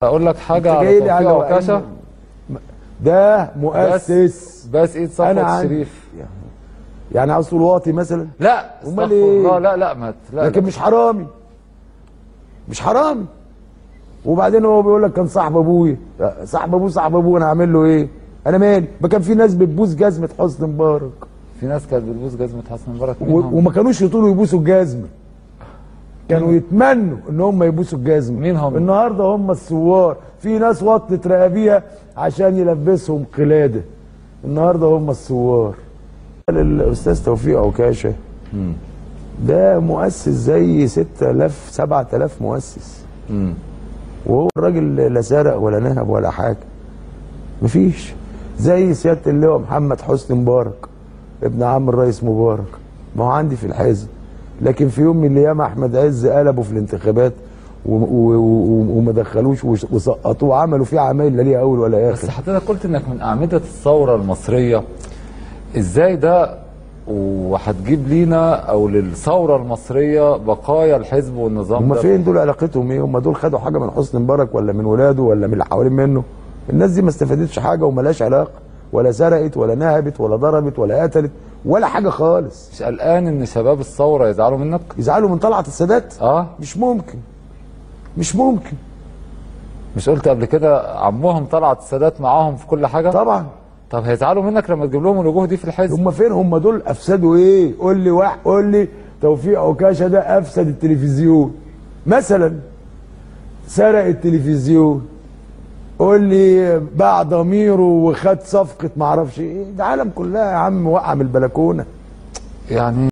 اقول لك حاجة على توفيق عكاشة، ده مؤسس بس ايد صفوت الشريف. يعني عاوز تقول واطي مثلا؟ لا امال ايه؟ لا لا ما لا، لكن لا. مش حرامي، مش حرامي. وبعدين هو بيقول لك كان صاحب ابويا، صاحب ابوه، صاحب ابوه، انا هعمل له ايه؟ انا مالي؟ ما كان في ناس بتبوس جزمه حسني مبارك. في ناس كانت بتبوس جزمه حسني مبارك وما كانوش يطولوا يبوسوا الجزمة، كانوا يتمنوا ان هم يبوسوا الجزمة. مين هم؟ النهارده هم الثوار. في ناس وطت رقابيها عشان يلبسهم قلادة، النهارده هم الثوار. الاستاذ توفيق عكاشة ده مؤسس زي 6000 7000 مؤسس. وهو الراجل لا سرق ولا نهب ولا حاجة، مفيش. زي سيادة اللواء محمد حسني مبارك ابن عم الرئيس مبارك، ما هو عندي في الحزب، لكن في يوم من الايام احمد عز قلبه في الانتخابات وما دخلوش وسقطوه وعملوا فيه عمايل لا ليها اول ولا اخر. بس حضرتك قلت انك من اعمدة الثورة المصرية، ازاي ده وهتجيب لينا او للثورة المصرية بقايا الحزب والنظام؟ هم فين دول؟ علاقتهم ايه؟ هم دول خدوا حاجة من حسني مبارك ولا من ولاده ولا من اللي حوالين منه؟ الناس دي ما استفادتش حاجة وملاش علاقة، ولا سرقت ولا نهبت ولا ضربت ولا قتلت ولا حاجة خالص. مش قلقان ان شباب الثورة يزعلوا منك؟ يزعلوا من طلعت السادات؟ اه مش ممكن، مش ممكن. مش قلت قبل كده عمهم طلعت السادات معاهم في كل حاجة؟ طبعا. طب هيزعلوا منك لما تجيب لهم الوجوه دي في الحزب؟ هم فين؟ هم دول افسدوا ايه؟ قول لي واحد، قول لي توفيق عكاشة ده افسد التلفزيون مثلا، سرق التلفزيون، قول لي باع ضميره وخد صفقة معرفش ايه. ده عالم كلها يا عم وقع من البلكونه يعني.